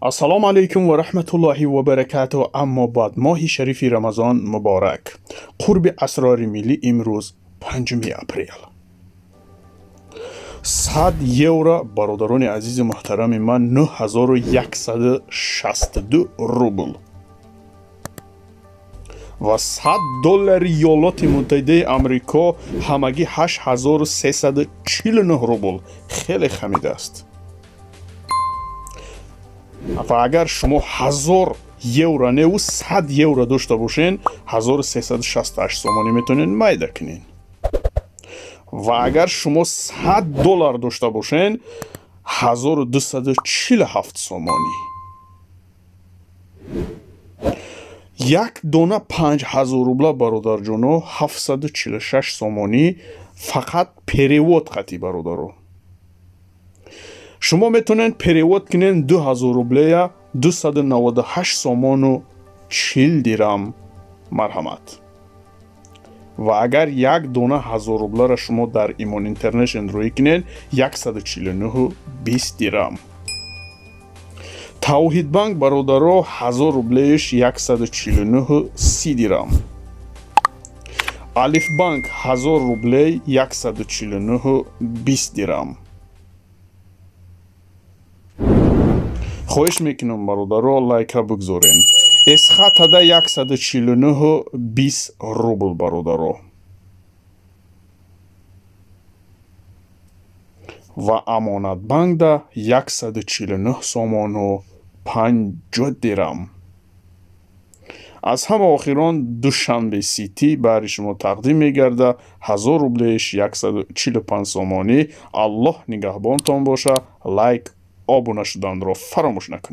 Ассалому алайкум ва раҳматуллоҳи ва баракатуҳ. Аммо баъд, моҳи шарифи Рамазон муборак. Қурби асрори миллӣ имрӯз 5 апрел. 100 евро, бародарони азизи муҳтарами ман, 9162 рубл ва 100 доллари Иёлоти Муттаҳидаи Амрико ҳамагӣ 8349 рубл. Хеле хамидааст. Ва агар шумо 1000 евро неву 100 евро дошта бошен, 1368 сомонӣ метавонед майда кунед. Ва агар шумо 100 доллар дошта бошен, 1247 сомонӣ. Як дона 5000 рубла, бародарҷоно, 746 сомонӣ, фақат перевод қатӣ, бародаро. Шумо метавонед перевод кунед 2000 рублея 298 сомону 40 дирам, марҳамат. Ва агар як дона 1000 рубларо шумо дар Имон Интернешнл рӯй кунед, 149,20 дирам. Тавҳидбанк, бародаро, 1000 рублеиш 149,30 дирам. Алифбанк 1000 рублей 149,20 дирам. Хоҳиш мекунам, бародаро, лайка бигзорен. Эсхатада 149,20 рубл, бародаро. Ва Амонатбанкда 149 сомону 50 дирам. Аз ҳама охирон Душанбе Сити баҳри шумо тақдим мегардад 1000 рублеиш 145 сомонӣ. Аллоҳ нигаҳбонтон боша. Лайк, обуна шуданро фаромӯш накунед.